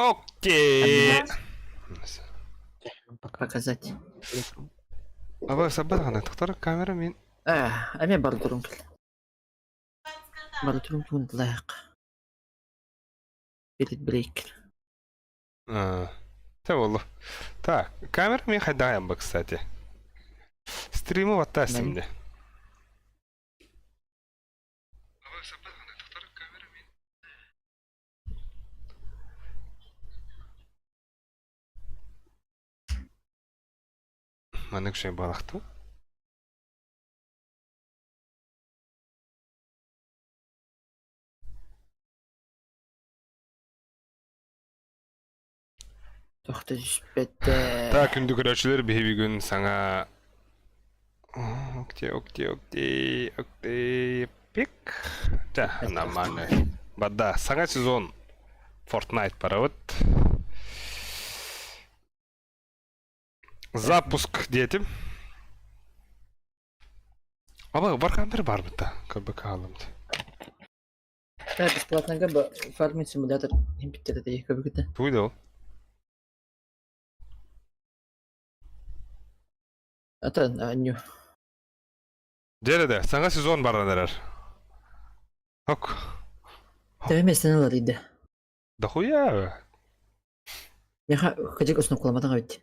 Окей. Показать. Аба саббатаҕына тохтор камера мин. Э, эмиэ бар турун кэл. Бар турун тугун лайк. Перед брейкер. Тэ боллу. Так, камера мин хайдаҕайан ба, кстати. Стримы баттаа симде. Маннык үчүгэй буолахтыы. Тохто түспэтэ. Так, күндү көрөөччүлэр, биһи бүгүн саҥа Окей, окей, окей, окей, пик. Да, нормально. Бада, саҥа сезон Fortnite барабыт. Запуск диэтим. Аба, Warhammer бар бытта, КБК алымды. Да, бесплатно бы фармить симулятор импиттер это көбүкүтэ. Туй да ол? Ата анню. Дьэ да, саҥа сезон баран эрэр. Ок. Төһө миэстэни ылар иде? Дохуя. Миэхэ кыдьык уснуккуламатах эбит.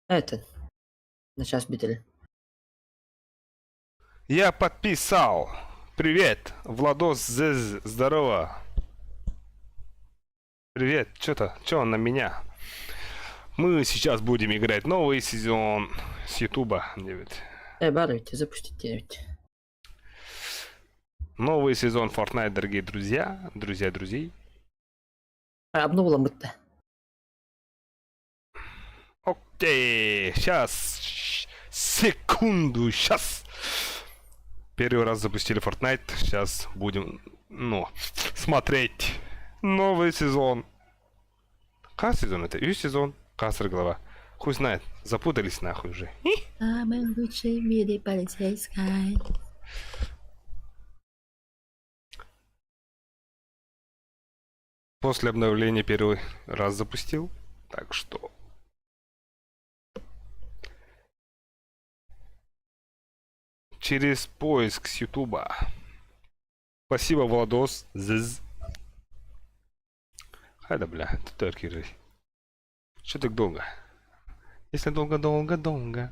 Это. На час бүтэрин. Я подписал. Привет, Владос Зез, здорово. Привет, что-то, что он на меня? Мы сейчас будем играть новый сезон с Ютуба, 9. Э, баар эбит, запустить эбит. Новый сезон Fortnite, дорогие друзья, друзья друзей. Обновламмыт да. Окей, сейчас, секунду, сейчас. Первый раз запустили Fortnite, сейчас будем, ну, смотреть новый сезон. Как сезон это? Ю сезон, Каср глава. Хуй знает, запутались нахуй уже. Самый лучший в мире полицейский. После обновления первый раз запустил, так что... Через поиск с Ютуба. Спасибо, Владос. Зыз. Хайда, бля, тут аркирый. Че так долго? Если долго-долго-долго.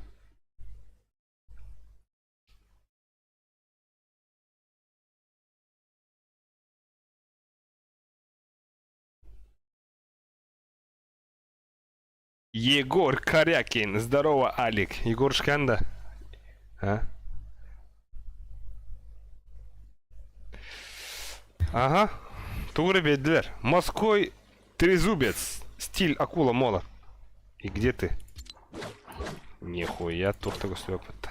Егор Корякин. Здорово, Алик. Егор Шканда. А? Ага. Тугры биэрдилэр. Морской трезубец. Стиль акула мола. И где ты? Нихуя туох да көстүбэппит.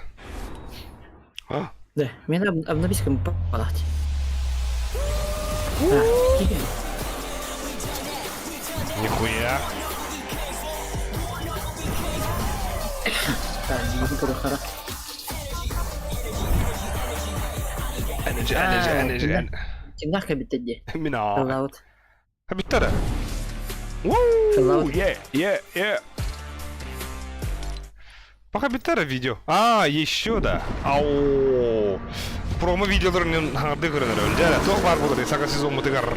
А? Да, мен обновись-ка палать. Нихуя. Energy, energy, energy. Кимнах кэбиттэ Мин аа. Хыллаабыт. Бүттэрэ. Woo! Yeah, yeah, yeah. Пока бүттэрэ видео. А, еще да. Ау. Промо видеоларын хаҥарды көрөн эрэ. Дьэ, туох баар буолар саҥа сезоммутугар.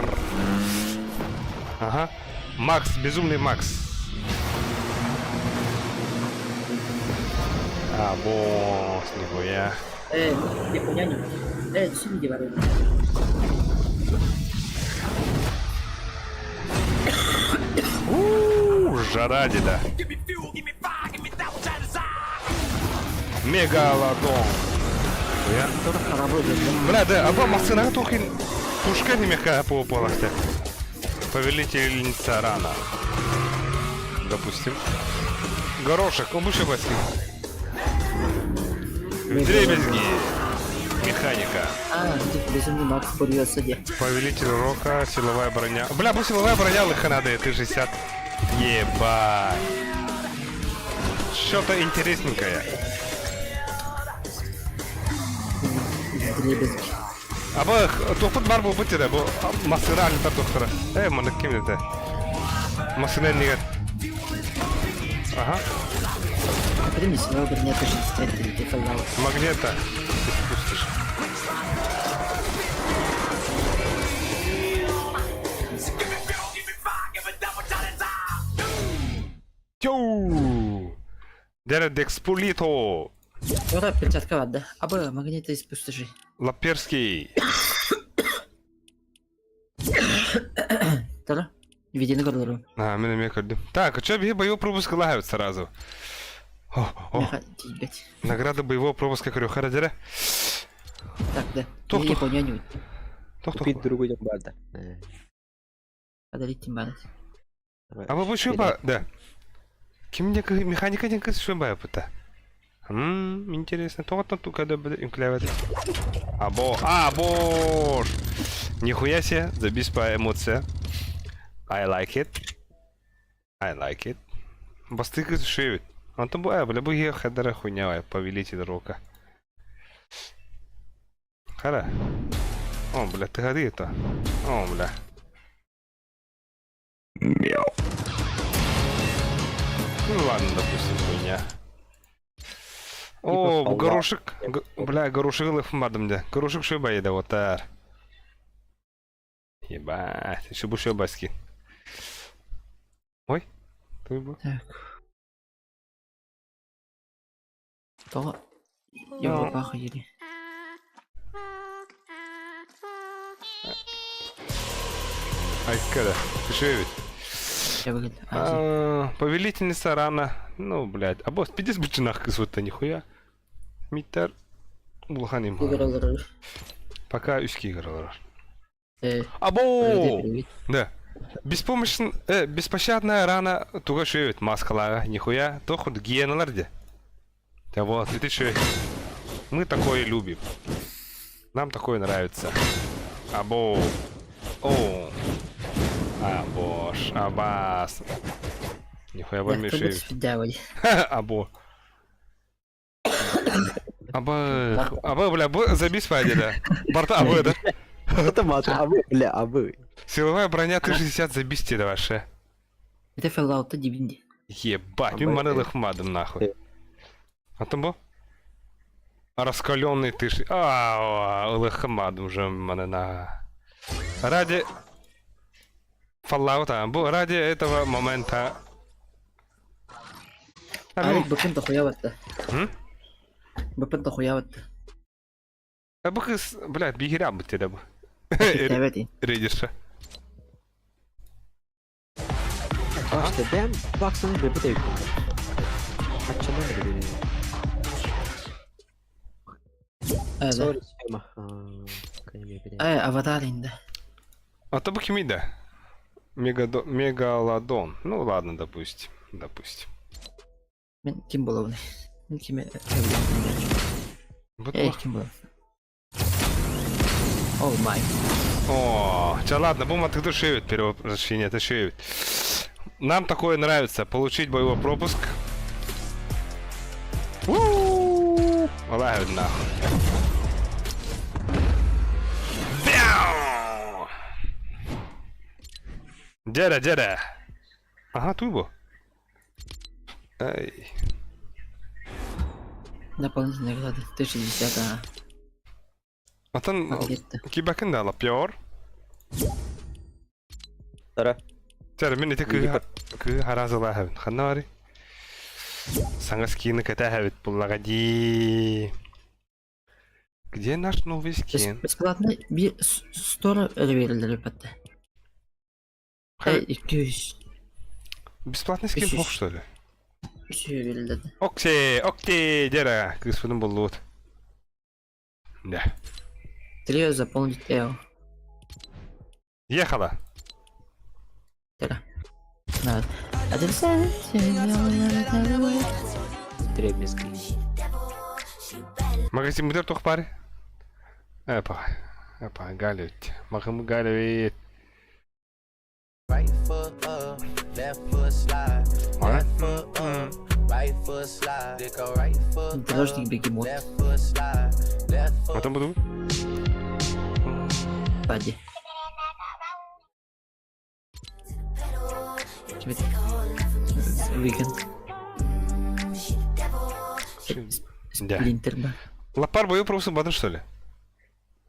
Ага. Макс, безумный Макс. А, босс, нихуя. Э, няню. Э, түсүн бар. У, жара да. Мегалодон. Я. Бля, да, аба массынаҕа туохин пушка немеха по полахте. Повелительница рана. Допустим. Горошек, он выше баски. Вдребезги. Механика. А, безумный Макс Фурьоса де. Повелитель рока, силовая броня. Бля, бу силовая броня лыха надо, ты 60. Ебать. Что-то интересненькое. Вдребезги. Аба тохпут бар буолбут дьэ бу массыына алитар тохтора. Э маннык ким это? Массыына иннигэр. Ага. Подними своего предмета 63 Fallout. Магнета. Ты спустишь. Тю! Дэрэ Декспулито! Ура, перчатка баар Аба, магниты из пустоши. Лаперский! Торо? Видеоны көрдөрүм. А, мин эмиэ көрдүм. Так, что биһи боевой пропуск ылаһабыт сразу. О, о, Меха тиийбэт. награда боевого пропуска көрүөххэ эрэ дьэрэ. Так, да. Туох, Я туох. понял, не Тох, Купить тох. другой бар да. Подарить тем барат. А вы что ба, да. Ким не механика не кыз что ба пыта. Интересно, тоғыттан тукада бір үңкіләвәді. Або, а, бош! Нихуя себе, забись по эмоция. I like it. I like it. Бастык шевит. Антон бу, бля, бу хадара хуйня, повелитель рока. Хара. О, бля, ты гори это. О, бля. Мяу. Ну ладно, допустим, хуйня. О, Типа горошек. Бля, горошек лыфмадым да. Горошек шөй байда отар. Ебать, еще бы шөй баски. Ой, ты бы. Так. Тоҕо? Европаҕа или? Айкада, ты ведь? Я выглядел. А, повелительница рана. Ну, блядь. А босс, пиздец бычинах кысвыта нихуя. Митер. Улаханим. Игралар. Пока үске игралар. Або! Або! Да. Беспомощн... беспощадная рана туга шевит маскалара. Нихуя. То хоть гиеналар где. Да вот, и ты шевит. Мы такое любим. Нам такое нравится. Або. О. Абош. Абас. Нихуя вам мешает. Або. Аба, аба, бля, б, забей спайди, да. Борта, абы, да. Это мат, абы, бля, абы. Силовая броня 360 забисти да ваше. Это Fallout дибинди. Ебать, мин манылых мадом нахуй. А там бо? Раскаленный ты ж... А, ылых мадом уже манына. Ради... Fallout, бу ради этого момента... А, бакын дохуя М? Бакын дохуя А бу кыз, блядь, бигерям бу тебе бу. Evet. Рейдерша. А что, бэм, баксını бэбэ де. Açılır mı dedi. Evet. Sorry, схема. Конечно, Аватар инде. А то бу кимида? Мегадо... Мегалодон. Ну ладно, допустим. Допустим. Мен ким болабын? Мен ким Вот Эй, ким болабын? Oh my. О, ча ладно, будем ты шевит перевоплощение, это шевит. Нам такое нравится, получить боевой пропуск. У-у-у! Лагают нахуй. Бяу! Дядя, дядя. Ага, туйбо. Ай. Дополнительные награды. 1060, а. Атын Где-то. кибакын да лапьор. Тара. Тәрі, мен ити кыы харазыла хабин. Ханна бары? Саңа скины кәтә хабит буллага ди. Где наш новый скин? Бесплатно bir store verildi elbette. Хай, 200 Бесплатный скин Үш бог что ли? 300 verildi. Окси, окти, дера, кыспыдым боллуут. Да. Трио заполнить Эо. Ехала. Тера. Надо. Дребезги. Магазин мудер тух пари? Эпа. Эпа, галют. Махым галют. Right foot up, left foot slide. Ага. Left foot up, right foot slide. They go right foot up, Дорожник бегемот. left foot slide. Потом буду. Бади. Weekend. Да. Сплинтер ба. Лапар бою просто бадыр, что ли?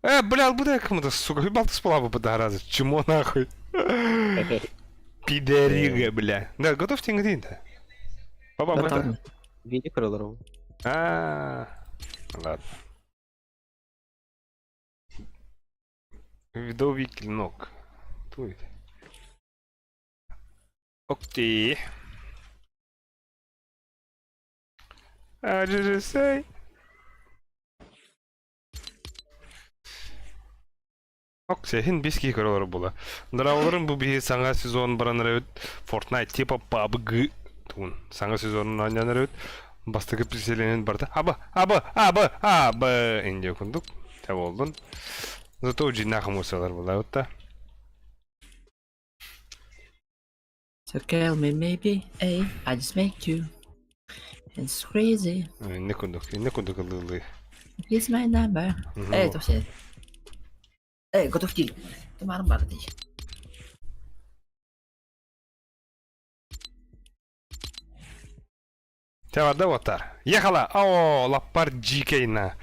Э, бля, албыда кому-то, сука, ебал ты спала бы раза. Чмо нахуй. Пидорига, бля. Да, готов тингдин-то? Папа, Братан. Видео көрөлөр. А, ладно. Видовый клинок. Кто это? Окей. А, say. Окей, хин биски көрөлөр була. Драуларын бу биһи саҥа сезон баран эрэбит Fortnite типа PUBG туун. Саҥа сезонун оонньоон эрэбит. Бастакы преселенин барда. Аба, аба, аба, аба инде курдук. Тэ болдун. Зато дьиҥнээх эмоциялар буоллабыт да. So kill me maybe, hey, I just make you. It's crazy. Инне курдук, инне курдук ыллыы. Here's my number. Эй, тоқсен. Эй, готов кил. Тумарым бар дей. Те барда уоттар. Ехала! О, лаппар дьиикэйна.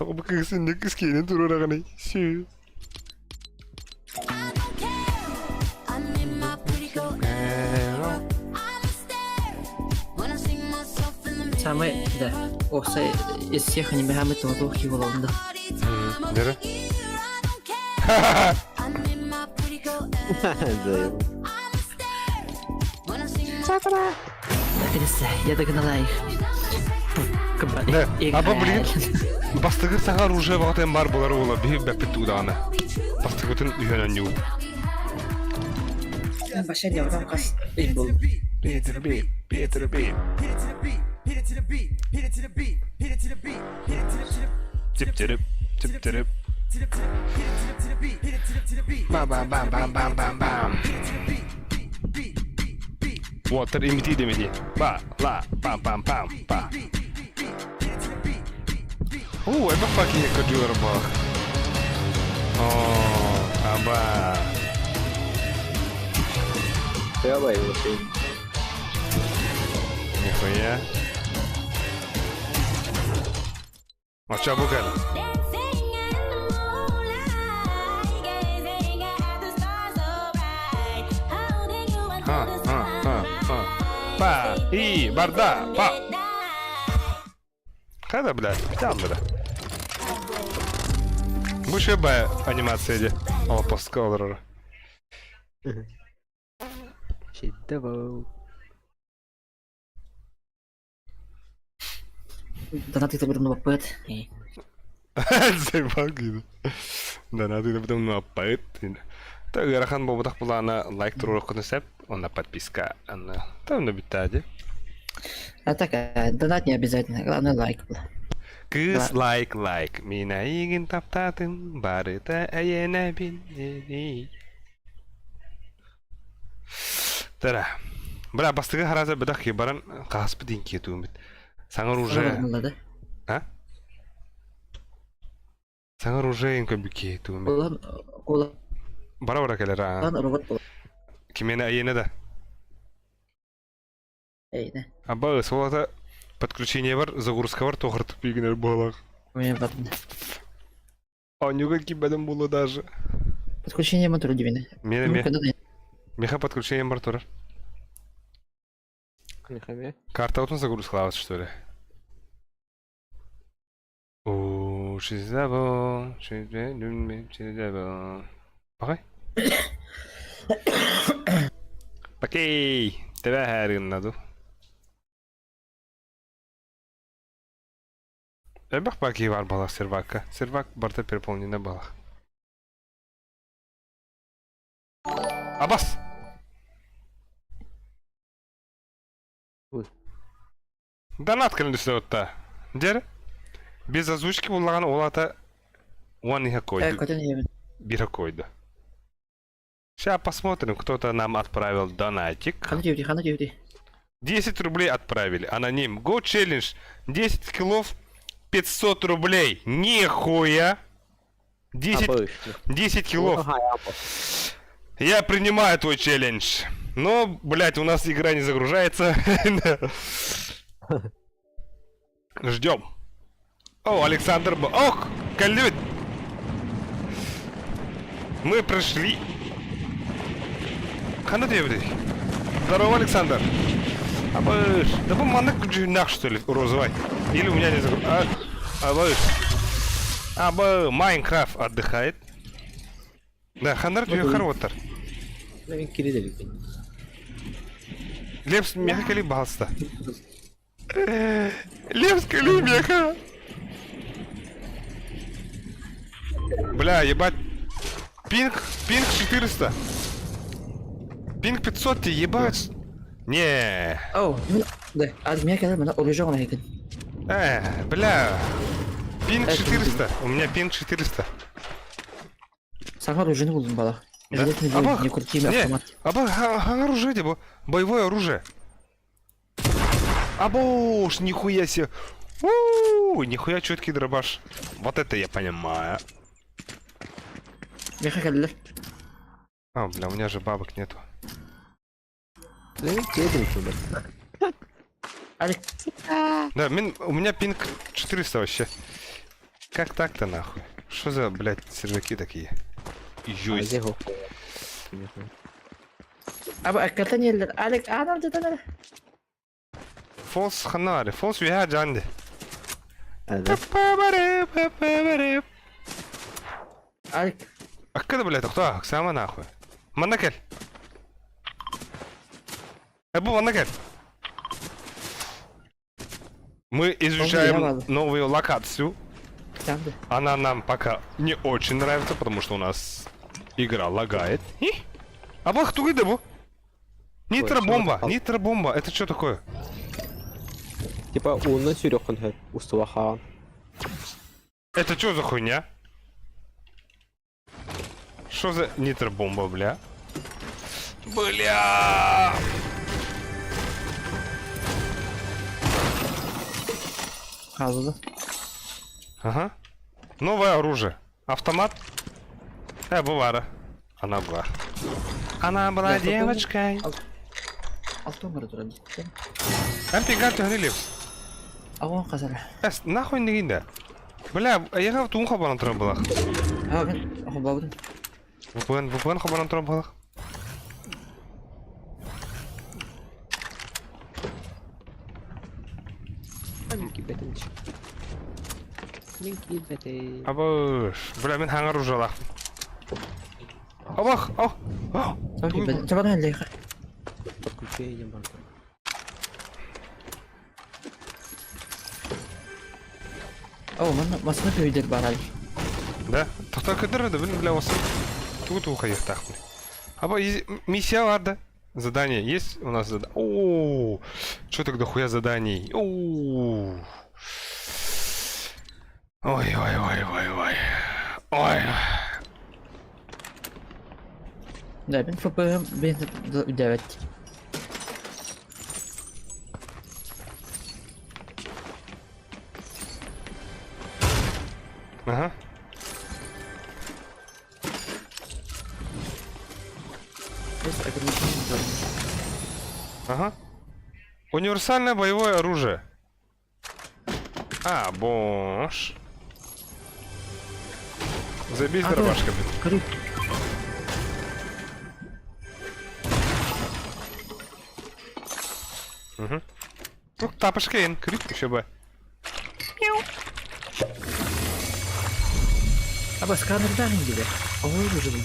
Тоҕо бу кыыс инник кыс киинин туруораҕыный? Сүү. Самый, да, осы из всех анимегамы тоғыз хиголонда. Дөрө? Да. Наконец-то, я догнала их. Да, аба билигин бастакы саҥа оружие баҕатыан баар буолар уола биһи бэппит тугудаҕына. Бастакытын үһүөн оонньуубут. Баша дьоҕуран хас ый буолла. Петр Би, Петр Би. Тип-тирип, тип-тирип. Бам-бам-бам-бам-бам-бам-бам. Уолаттар имитии дэмитии. Ба, ла, пам-пам-пам, па. Оо, элбэх факиня көрдүүлэр буолах. Оо, аба. Давай, вообще. Нихуя. Оча бу кэл. Ха, ха, ха, ха. Па, и, барда, па. Хайда, блядь, там, бля. Бу бай анимация де. О, постка олорор. Шедевр. Донат это потом пэт. Заебал гиде. Донат это потом на пэт. Так, ыарахан буолбатах буоллаҕына лайк туруоруккутун сөп, уонна подписка аны там на бүттээди. А так, донат не обязательно, главное лайк был. Кыыс лайк лайк мин эйигин таптаатым барыта эйиэнэ биллэрий. Тара. Бра бастыгы хараза быдах баран хаспыт инкиетуумит. Саҥар уже да? А? Саҥар уже инкөбүкиетуумит. Улан, улан Бара-бара кэлэр аа. робот был. Кимиэнэ эйиэнэ да. Эй, да. Аба суолата подключение бар, загрузка бар, тоҕыртып бигинер буолах. У меня батон. Оонньууга киирбэтим буолуо даже. Подключение мотора дивина. Миэнэ Ну, эмиэ. когда Миэхэ подключение бар турар. Нихуя. Карта отун загрузкалаабыт что ли? Оо, шизабо, шизабо. Бакай. Окей, тэбэ һээргинна дуу. Элбэх баки бар балах сервакка. Сервак барыта переполнена балах. Абас! Ой. Донат кэлэн отта. Дьэ Без озвучки буоллаҕына ол аата уон иһэ Э, койду. көтөн иһэбин. Биир койду. Сейчас посмотрим, кто-то нам отправил донатик. Хана дьүти, хана дьүти. 10 рублей отправили. Аноним. Go Challenge. 10 киллов. 500 рублей! Нихуя! 10, Обычно. 10 килов. Я принимаю твой челлендж. Но, блядь, у нас игра не загружается. Ждем. О, Александр... Ох, Калют! Мы пришли. Хана ты Здорово, Александр. Абыш. Да бу маннык дьүһүннээх, что ли, розовый? Или у меня не загруж... А, абыш. Абы, Майнкрафт отдыхает. Да, ханнар түйэ оттар. Мен кири Лепс меха кали балста. Лепс кали меха. Бля, ебать. Пинг, пинг 400. Пинг 500 тебе, ебать. Не. О, да, а меня когда мына оружие оҥоһугун. Бля. Пинг 400. У меня пинг 400. Саҥа оружиены буллум бала. Да? Железный Абах! не крутими автомат. Аба, оружие, типа, боевое оружие. Абош, нихуя себе. У, нихуя четкий дробаш. Вот это я понимаю. Меха кэллэр. А, бля, у меня же бабок нету. Алик, Да, у меня пинг 400 вообще. Как так-то нахуй? Что за, блядь, серваки такие? Юсь. аба аккатан еллер. Алик, анам деден. Фолс ханари, фолс виха джанди. Алик, Аккада, блядь, кто? Сама нахуй. Манакель. Эбу, манакель. Мы изучаем новую локацию. Она нам пока не очень нравится, потому что у нас игра лагает. И? Абах, тугида бу. Нитробомба, нитробомба. Это что такое? Типа уонна сүүрүөххүн сөп устубахаан. Это что за хуйня? Что за нитробомба, бля? Бля! Азды. Ага. Новое оружие. Автомат. Бывара. Она была. Она была девочкой. Алтон турар. Ампигар төхнелив. Агон казара. Эс, нахуй не гинде. Бля, я туун хабаран туран булах. А, мен хобабын. VPN, VPN хабаран туран булах. Абыш. Бля, мен хаңар ужалах. Абах, ау. Табан эле. Подключение бар. О, манна масына көйдер бар Алик. Да? Тоқта көдір да, бля, осы. Тугу-тугу хайықтақ, бля. Аба, миссия бар да? Задание есть у нас задание? О, что тогда хуя заданий? О, Ой, ой, ой, ой, ой. Ой. Да, мен ФПМ бен 9. Ага. Ага. Универсальное боевое оружие. А, бош. Забей А, дробашка, блин. Угу. Ну, тапочка крик еще бы. Аба сканердан gibi. Ой, уже блин.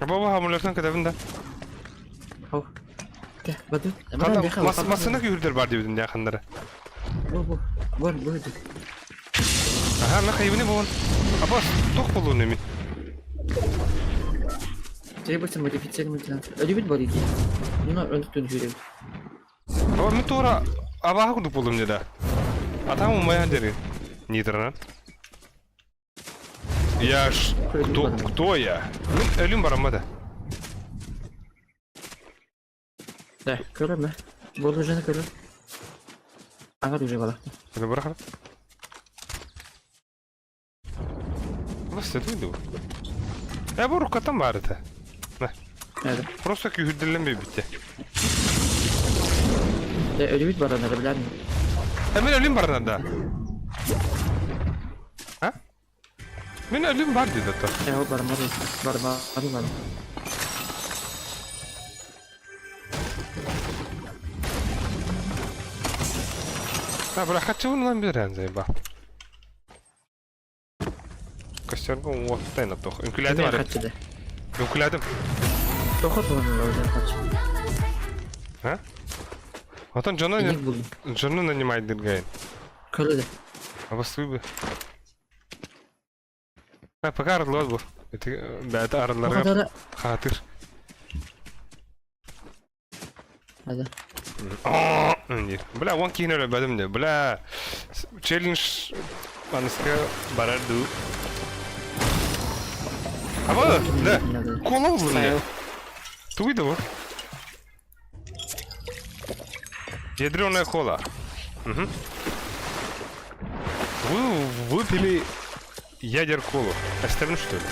Аба, хамулятан кадабында. Хау. Те, баду. Масына күрдер бар дебидим якындары. Бу бу. Бар бу. Ага, мен хайвани болон. Аба, тох болуун эми. Требуется модифицированный транспорт. Любит болит. Ну, он тут жүрөм. Аба, мен тура аба кудук болдум деда. Атам умай дери. Нитрана. Я ж... Кто я? Мен өлүм барам да. Да, көрөм. Бу уже көрөм. Аңар уже балахта. Это бырахар. Бас это виду. Я бу рукатан бар это. Nerede? Просто күүһүрдүллэн биэрбиттэ. Э, өлүбүт баранары билэр mi? Э, мин өлүм барна да. А? Мин өлүм бар диде то. Э, ол бармады. Бармады бар. А, бля, хачыбын ылан биэрэн заеба. Костерга уоттайна тох. Үҥкүүлээтим Эмиэ ары. хаччыда. Үҥкүүлээтим. Тохот буолан олорор хаччы. А? Отон дьону Эник булдум. дьону нанимайдыргайын. Көрөдө. Абастыыбы. А, пока арыллыбат бу. Ити бэйэтэ арылларга Махатара. хаатыр. Hadi. Диир. Бля, уон киһини өлөрбөтүм дии. Бля, челлендж аныска барар дуу. Аба, да. Кола буллум дии. Тугуй да бу? Ядреная кола. Угу. Вы выпили ядер колу. Оставим что ли?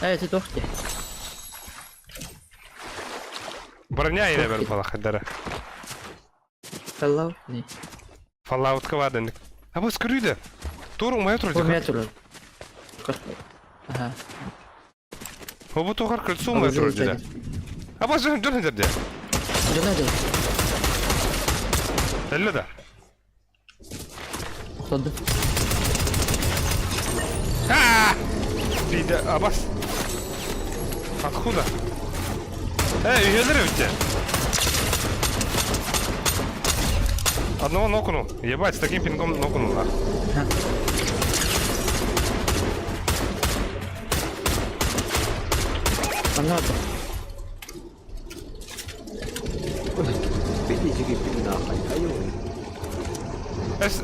Э, это тохти. Броня или бер балахадара. Fallout не. Falloutка баар А бу скрүйдэ. Тур умайа турар. Умайа турар. Ага. Бу туохар кольцо умайа турар дии. А бу дьон дьон дии. Дьон дии. Эллэ да. Охтонду. А! Биде абас. Откуда? Эй, үйелер өтте. Одного нокнул. Ебать, с таким пингом нокнул, нах. Аннада.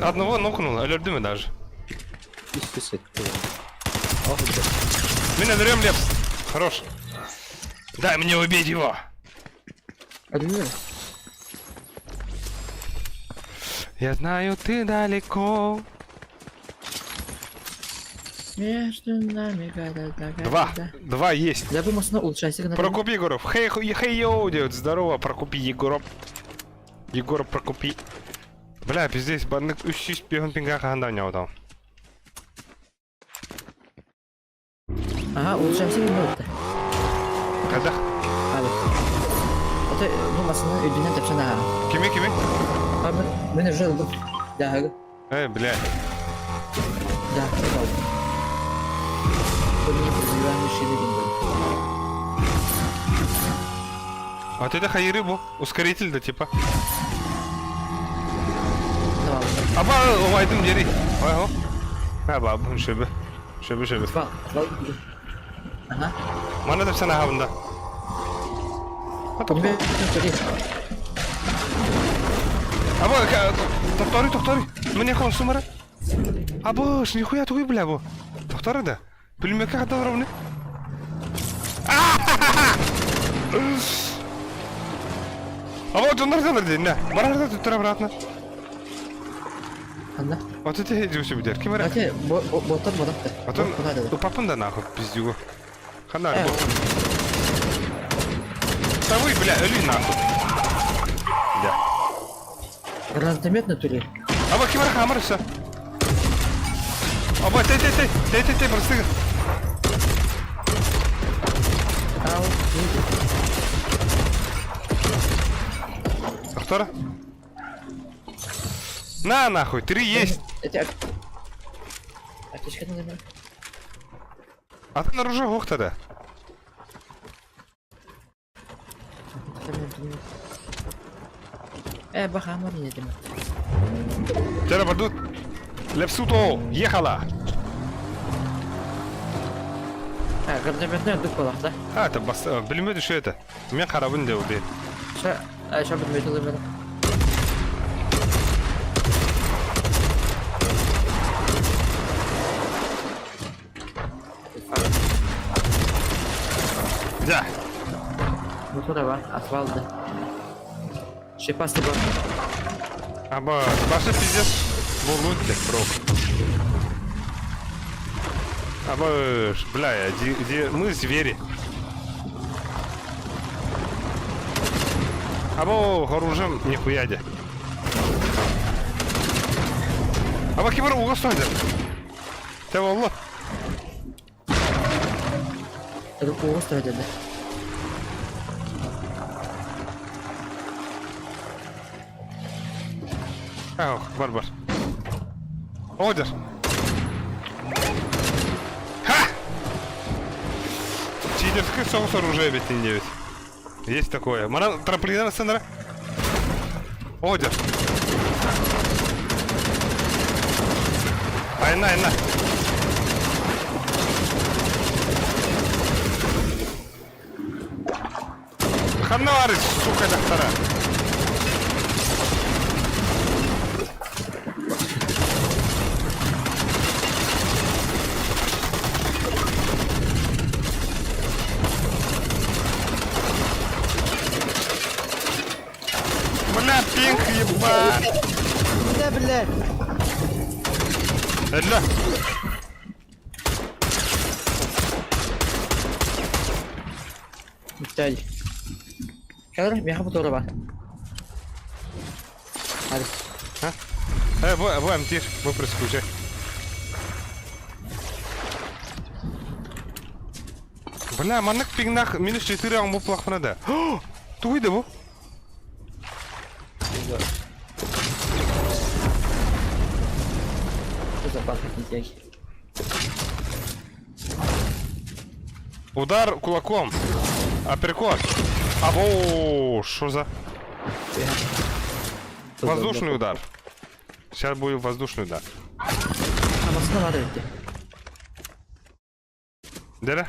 Одного нокнул, өлөрдүм даже. Мин өлөрөм Лепс. Хорош. Дай мне убить его. Өлүмү. Я знаю, ты далеко. Между нами города, Два. Два есть. Да бу масына улучшайся гына. Прокопий Егоров. Хей, хей, йоу, делают. Здорово, Прокопий Егоров. Егор Прокопий. Бля, пиздец, баннык үс сүүс биэс пинга хаһан да там. Ага, улучшайся гына өттө. Когда? Abi. Ата бу масына өйдүнэн тэпсэн аха. Кими, кими? Abi, мен уже ылдым. Да, Эй, бля. да, алdım. Bunu призываем шире А ты это хайры бу. Ускоритель да типа. Tamam. Аба, умайдым дери. Ой, хо. Аба, бу шөбө. Шөбө, шөбө. Бал, бал. Ага. Мана тэпсэн аха бында. Бе, Аба, тохтори, тохтори. Мне хон сумара. Аба, нихуя тугуй бля бу. Тохтори да. Пулемётка хата ровны. Аба, дьоннор дьоннор диэн, барар да туттар обратно. Ханна. Вот это иди себе дер. Ким эрэ? Ате, боттар бодапты. Потом упапын да нахуй, пиздюгу. Хана, бу. Да вы, бля, өлүй нахуй. Да. Гранатомет на туре. Аба, ким эрэ хамар все. Аба, тей, тей, тей, тей, тей, тей, бырыстыгы. Ау, Доктора? На нахуй, три есть. Это аптечка надо. А ты наружу ох тогда. Э, бахамар не дем. Вчера пойдут. Лепсуто, ехала. А, гранатометный дух была, да? А, это бас... Билмеди что это? Мен харабын деп убей. Ша, а, ша билмеди мен. Да. Мотора бар, асфальт. Шипасты бар. Аба, баша пиздец волонтер, бро. Аба, бля, где, где мы звери. Або, оружием нихуя де. Аба, кибер уга сойдер. Те волла. Угус dedi. Ах, бар бар. Одер. Ха! Читерский соус оружие ведь не ведь. Есть такое. Мана трамплина сценара. Одер. Айна, айна. Ханна барый, сука, дьахтара. Бля, пинг, ебать! Да, блядь! Эллэ! Бүтэл. Кэлэр миэхэ бутуора бар. Hadi. А? Э, бу, бу эмтиир, бу прискучай. Бля, маннык пиҥнах минус 4 аҥ бу плахпына да. Тугуй да бу? Удар кулаком. Апперкот. Або, что за... Воздушный удар. Сейчас будет воздушный удар. Дэрэ?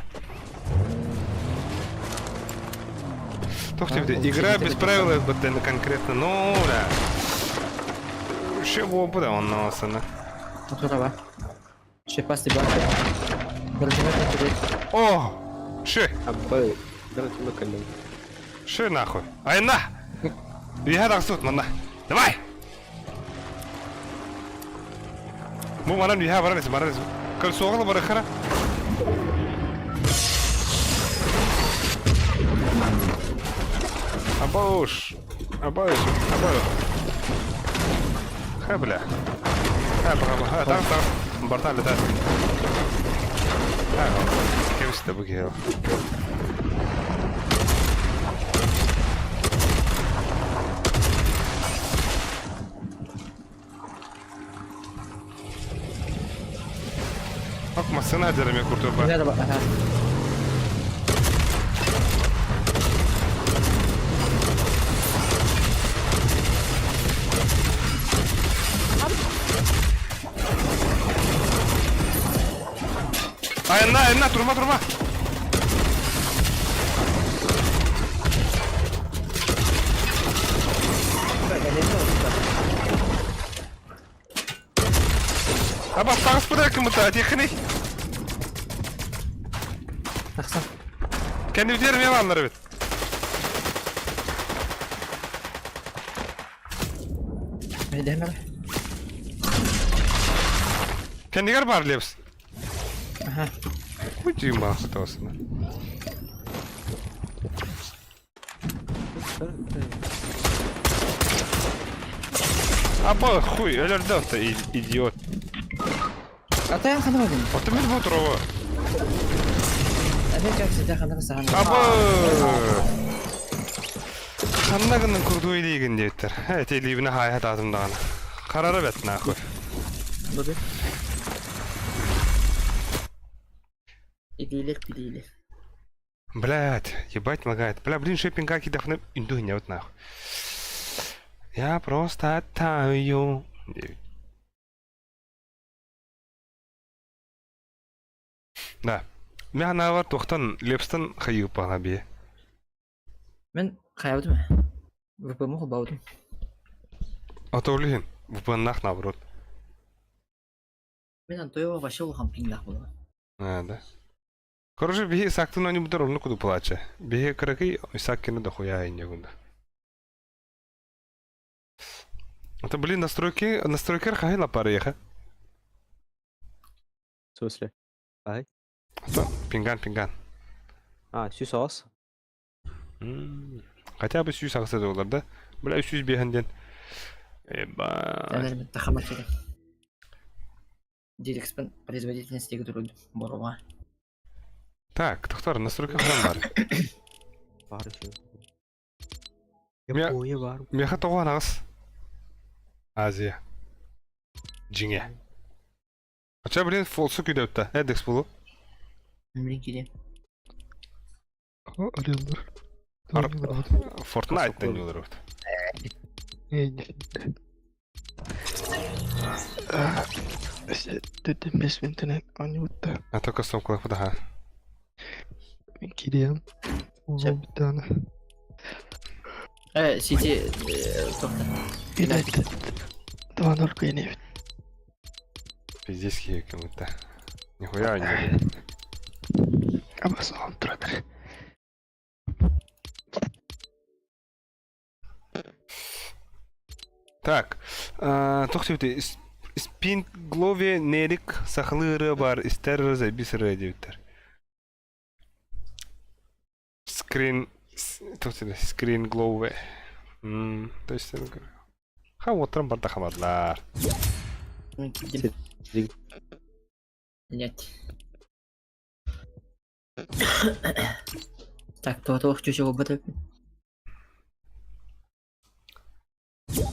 Туох диэбитэ, игра без правил вот конкретно, ну да. Еще буолбута онно осана. Отураба. Шепасти бар. О! Ши! Абы, давайте кэллим. Ши нахуй. Айна! Үөһэ тахсыбыт манна. Давай! Бу манан үөһэ баран ис, баран ис. Кольцоҕа барыхара. Абауш. Абауш. Абауш. Ха, бля. Ха, бля, ха, так, так. Бартан летает. Ха, кем бу киһи. Ок, массына дерeme куртуба. Айна, айна, турма, турма. Аба, таҕыс быда кымыта, тихни. Тахсан. Кэннибитигэр эмиэ бааллар эбит. Мэйдэһэмэр. Кэннигэр баар Лепс. Аха. Кутим баахтаосына. Аба, хуй, өлөрдө идиот. Атайан хана бардым. Ото мин бу Әбе как всегда хана сахан. Аба! Ханна гынан курдуу илиигин диэбиттэр. Эти илиибинэ хаайа таатым даҕаны. Харара бэт нахуй. Буду. Идилер пидилер. Блядь, ебать лагает. Бля, блин, шиппинг кидахны инду не вот нахуй. Я просто таю. Да. Мен анаабар туохтан Лепстан хайыыппаҕына бии. Мен хайабытым. ВП-му холбаабытым. Ото ол иһин VPN-наах наоборот. Мен Антоева вообще улахан пиҥнаах буолла. А, да. Короче, биһи Исаактын оонньуубутар оннук курдук буолааччы. Биһи кыракый Исаак кини дохуя инньэ гында. Это, блин, настройки, настройкар хаһый лаппарыйаха. В смысле? Ай? Пинган, пинган. А, сүүс аҕыс. Хотя бы сүүс аҕыс буолар да. Бля, сүүс биэһэн диэн. Ебать. Тахамачыга. Дирекспен производительность туруд борума. Так, тохтор, настройка храм бар. Бар еще. Япония бар. Меха тоҕо аҕыс. Азия. Дьиҥэ. Ача, блин, фолсу күйдөптө. Эдекс булу. Блин, кире. Арыаллар. Fortnite дэнилэр вот. Төтемес интернет анюта. А только сом кулак ха. Кириэн. Улубутана. Сити тоқта. United. 2-0 кыйнебит. Пиздец киһи Нихуя не. Абасаҕам турар. Так, туох диэбитий Спинглове нерик сахалыы ырыа баар истэр эрэ заебись ырыа диэбиттэр. Скрин туох диэбитий скрин глове. То есть ха уоттаран барда хамадлар. Нет. Так, туох чучу бата.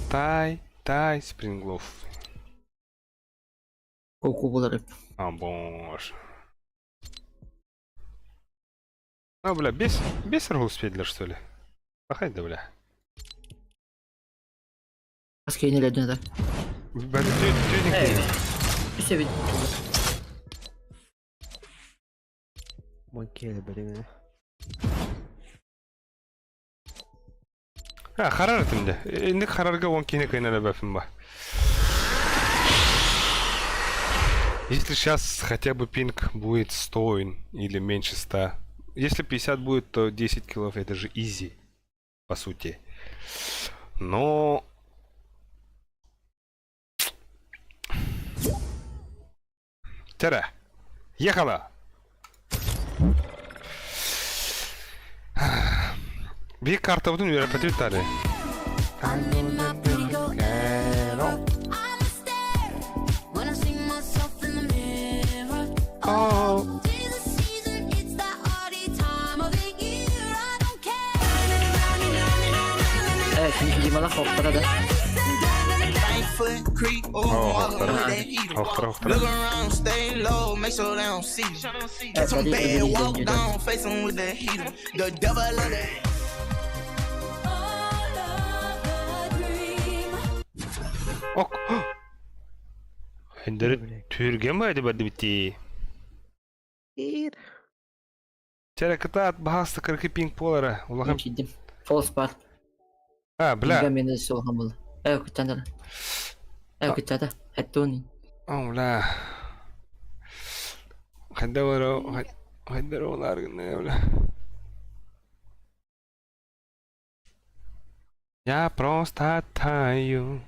Тай, тай, Спринглов. Коку булар. А, боже. А, бля, без, без успели, что ли? Пахай да, бля. Аскейнелерден да. Бля, тюнинг. Үсебит. Манкеле бери. А, харар этимде. Инник харарга он кине кайнара бафим ба. Если сейчас хотя бы пинг будет 100 или меньше 100. Если 50 будет, то 10 килов это же изи, по сути. Но... Тера. Ехала! Bir карта будун үөрәпәтү тары. Oh. Димала хоқтара да. Охтара, охтара. Look around, stay low, make sure they don't see you. Catch 'em bad, walk down, face 'em with that heater. The devil of that. Ок. Хендер түрген байды барды бити. Чәрә кытаат баһаста кыркы пинг полара. Улахан. Кидим. False part. А, бля. Мені солған бұл. Әу күттәндір. Әу күттәді. Әттуни. О, бля. Хендер хендер олар бля. Я просто таю.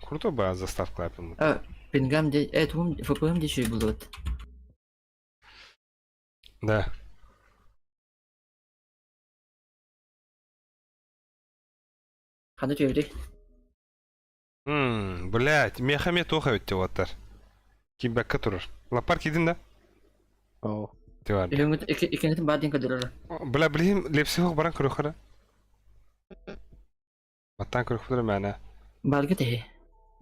Круто бы заставка опять. Пингам де, тугум, ФПМ де шүй булды. Да. Қандай түйеді? Блять, мехаме тоха өтте оттар. Кимбәккә турыр. Лапар кидин да? О. Тивар. Икенетин бардин кадырыр. Бля, блин, лепси хок баран көрөхөрө. Баттан көрөхөрө мәнә. Баргы те.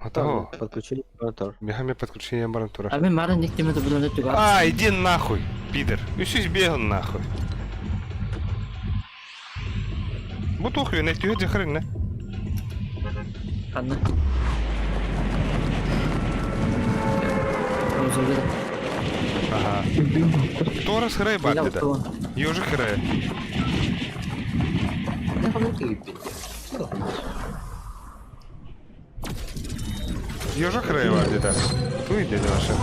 Ото. Подключили монитор. Мехаме подключение баран турар. А мен марын никтеме де бұлыны түгә. А, иди нахуй, пидор. Үсүс бегын нахуй. Бу тухью не түйө жахырын не. Қанны. Озулды. Ага. Торас храй бар деди. Ёжи храй. Ёжи храй бар деди. Туй деди наша.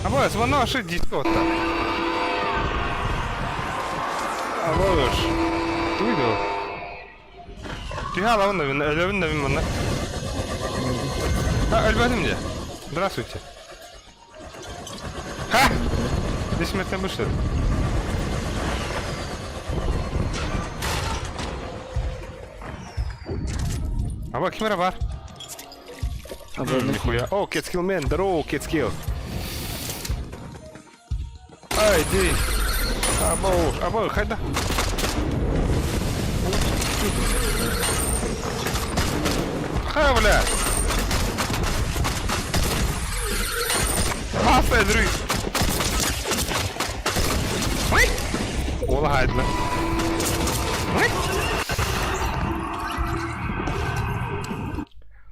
А бас, вона аши диско та. Абыш. Туй да. Түһэ алабын да мин, өлөбүн да мин манна. А, өлбөтүм дьэ. Здравствуйте. Ха! Бессмертный вышел. Аба, ким эрэ бар? Нихуя. О, Кетскилл мен, здорово, Кетскилл. Ай, иди. Або, або, хайда. Ха, бля. Мафия, друг. Ой. Ола хайдла. Ой.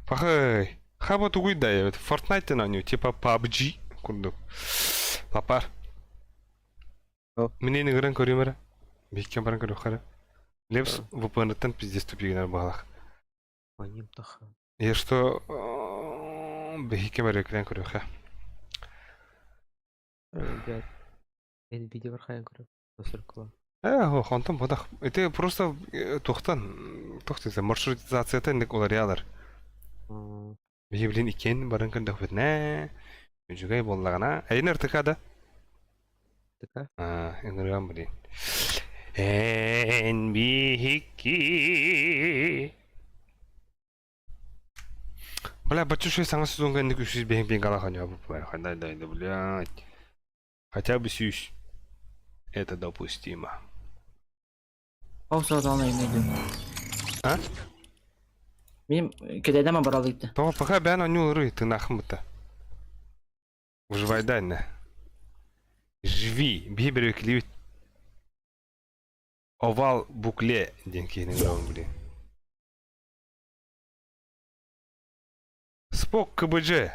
Пахай. Хаба тугуй да эбит. Fortnite оонньуу, типа PUBG курдук. Лапар. Минини ыҥыран көрүөм эрэ. Биһиккэ баран көрүөххэ эрэ. Лепс VPN-ттан пиздец тупигинар баҕалаах. Аньым таха. Я что биһиккэ барыаккынан көрүөххэ. Блядь. Мен видео бар хайан көрөм. Сыркыла. Э, онтон бодах. Это просто туохтан туох десе маршрутизацията инник уларыялар. Биһи билин иккиэн баран көрдөхпүтүнэ үчүгэй буоллаҕына. Эйин РТК да? РТК? Аа, ыҥырыам блин. Эн биһикки Бля, бачча саҥа сезонга инник үсүс биһин пин гала ханьа бля, да, да, блядь. Хотя бы сүүс. Это допустимо. Ол созон ойнойдум. А? Мин кэдэдэм абаралыйда. Тоҕо пока бээн оонньуулары тынаахын бытта. Выживай иннэ. Живи, биһи бөрөкүлүүт. Овал букле диэн киһини көрөбүн блин. Спок КБЖ.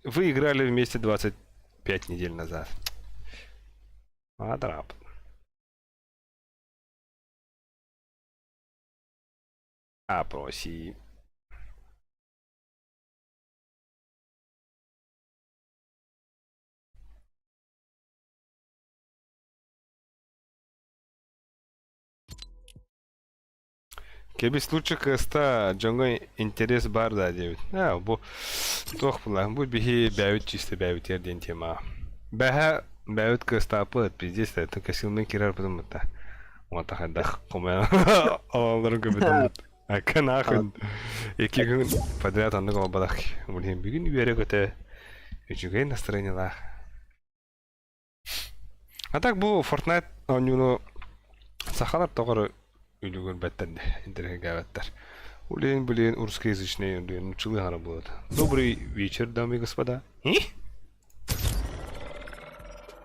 Вы играли вместе 25 недель назад. Адрап. Опроси. Кэбис лучше кыста дьоҥҥо интерес баар да диэбит. Аа, бу туох була, бу биһи бэйэбит чисто бэйэбитигэр диэн тема. Бэһэ бэйэбит кыстааппыт, пиздец, это косилмен кирарбытым бытта. Уонта хайдах хомойон олорон көбүтүм Ака нахуй икки күн подряд оннук олбатах. Блин, бүгүн үөрэ-көтө үчүгэй настроениелаах. А так бу Fortnite оонньууну сахалар тоҕо эрэ үлүгүрбэттэр дии, интэриэһиргээбэттэр. Блин, блин, русскоязычный, блин, нууччалыы хаара буолуо. Добрый вечер, дамы и господа. И?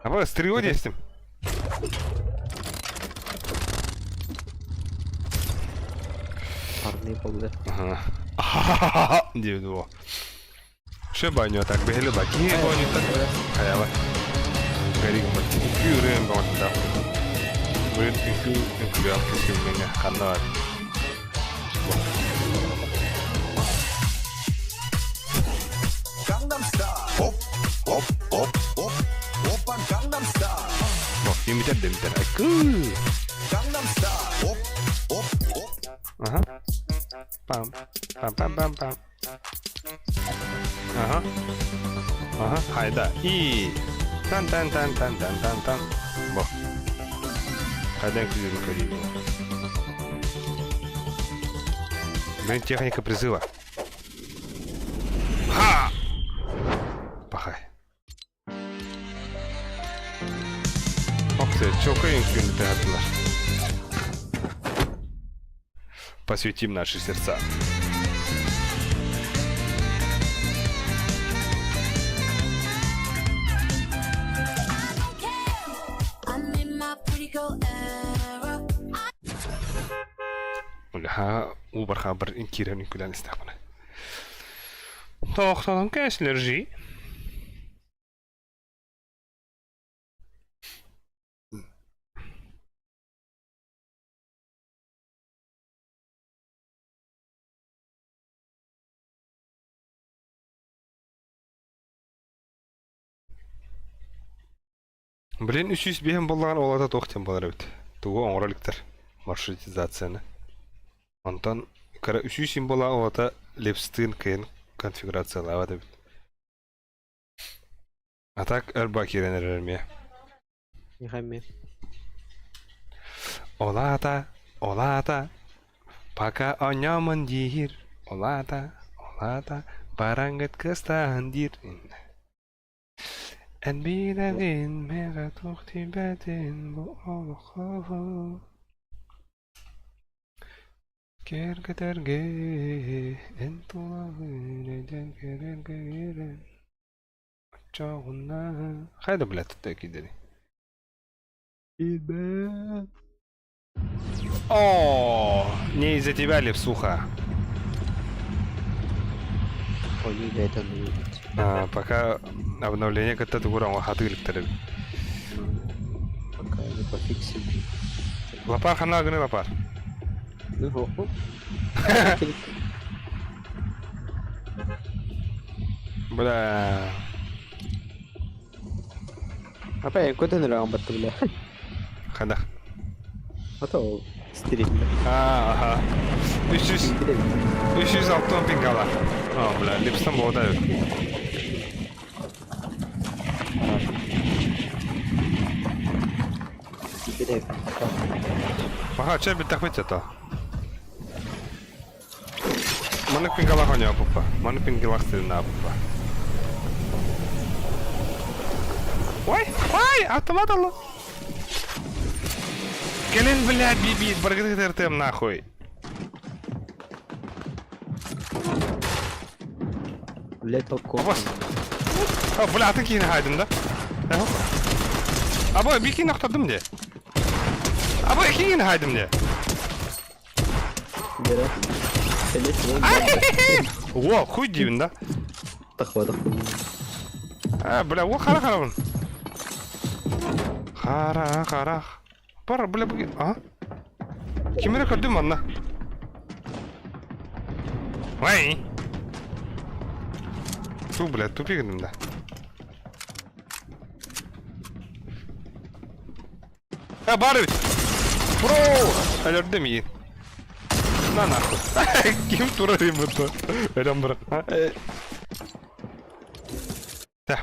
Аба, стрелу диэстим. Парный буолла. Ага. Диэбит буо. Все баню так бэһэлэ ба киһи оонньуттан хайаба. Гэригин үҥкүү ырыам бөҕөтүнэ. Быйыл үҥкүү үҥкүүлээх кэскилмэҥэ ханна бар. Бо, имитер да имитер. Айкыы! Ага. Пам. Пам пам пам пам. Ага. Ага, хайда. И тан тан тан тан тан тан тан. Бо. Хайдан күлүрүн көрүү. Блин, техника призыва. Ха! Пахай. Ох ты, чокой үҥкүүнү тыһаттылар. Посвятим наши сердца. Үлэһэ уубархаа бар киирэн үҥкүүлээн истэхпинэ. Тохтолон кээслержи. Блин, үс сүүс биэһин буоллаҕына ол ата туох диэн буолар эбит. Тугу оҥоро иликтэр маршрутизацияны. Онтон кыра үсүү символа оҕото Лепстыын кыайан конфигурациялаабат эбит. А так өр киирэн эрэр эмиэ. Миэхэ эмиэ. Ол аата, ол аата, пока оонньоомун диир, ол аата, ол аата, бараҥҥыт кыстаан диир. Эн билэҕин миэхэ туох тиийбэтин бу олоххо Кэргэтэргэ эн тулалыыр эдэр кэрэргэ Оччоҕуна Хайда блядь тут киирдэрий? Билбэт. О, не из-за тебя ли суха? Ойуу бэйэтэ оннук эбит. А, пока обновление кытта тугур хатыылыктар эбит. Пока не пофиксили. Лапар ханна гыны лапар? Ну, хо-хо. Бля. Апа, көтөн эрэ батты бля. Ханах. Ата ол стримде. А, ага. 300 306 пингала. О, бля, липстан болда. Аха, чэ бүттэхпит это. Маннык пингалах оонньообуппа. Маннык пингалах стилиннаабыппа. Ой, ой, автомат алла. Кэлин, бля, биби, баргытыртым нахуй. Лето Абас. А, бля, атын киһини хаайдым да. Або, бикини охтордум де. Або, иккини хаайдым де. О, хуй диибин да. Тахвадах. А, бля, о, хара харабын. Хара, хара. Бар, бля, бу... А? Ким эрэ көрдүм манна. Ой! Ту, бля, тупик гынным да. Э, бар эбит! Бро! Өлөрдүм иин. На нахуй. Ким турар бу Өлөн баран. Да.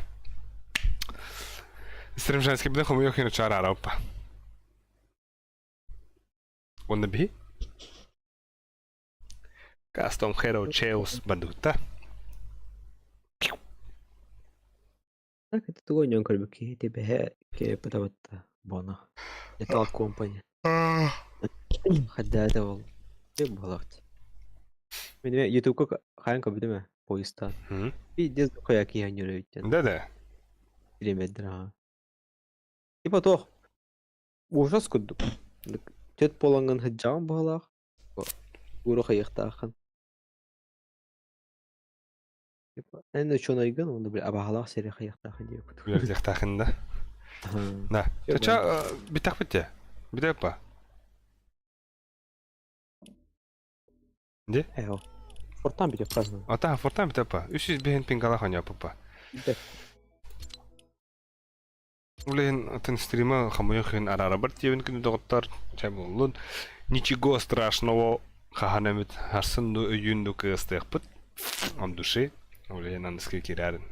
Стрим женский бile хомуйуох хин чара опа. Уонна биһи Custom Hero Chaos бандута. Так это тугу ойнон көрбүт киһи тибэһэ киэппэтэ боно. Metal Company. Хадда ол. Ким буолаҕыт? Мин эмиэ Ютубка хаһан көрбүтүм ээ поездтаан. Пиздец дохуя киһи оонньуур эбит диэн. Да-да. Стримердэр аҕа. Типа туох ужас курдук. Түөрт буолаҥҥын сылдьаҕын быһыылаах. Уура хайыахтааххын. Типа эн учуонайгын уонна били абааһылаах сири хайыахтааххын диэбит. Үөрдүөхтаахын да. Да. Ча бүтэхпит дии. Бүтэппа. Де? Эho. Фортан бүтүөх праздновал. Ата фортан бүтэппа. 305 пингалах оонньооппуппа. Бүтэ. Ол иһин атын стрима хомойуох иһин араарабар диэбин күнү доҕоттор чэ буоллун. Ничего страшного хаһан эмит харсын ду өйүүн ду кыыстыахпыт от души. Ол иһин аныскы киирээрин.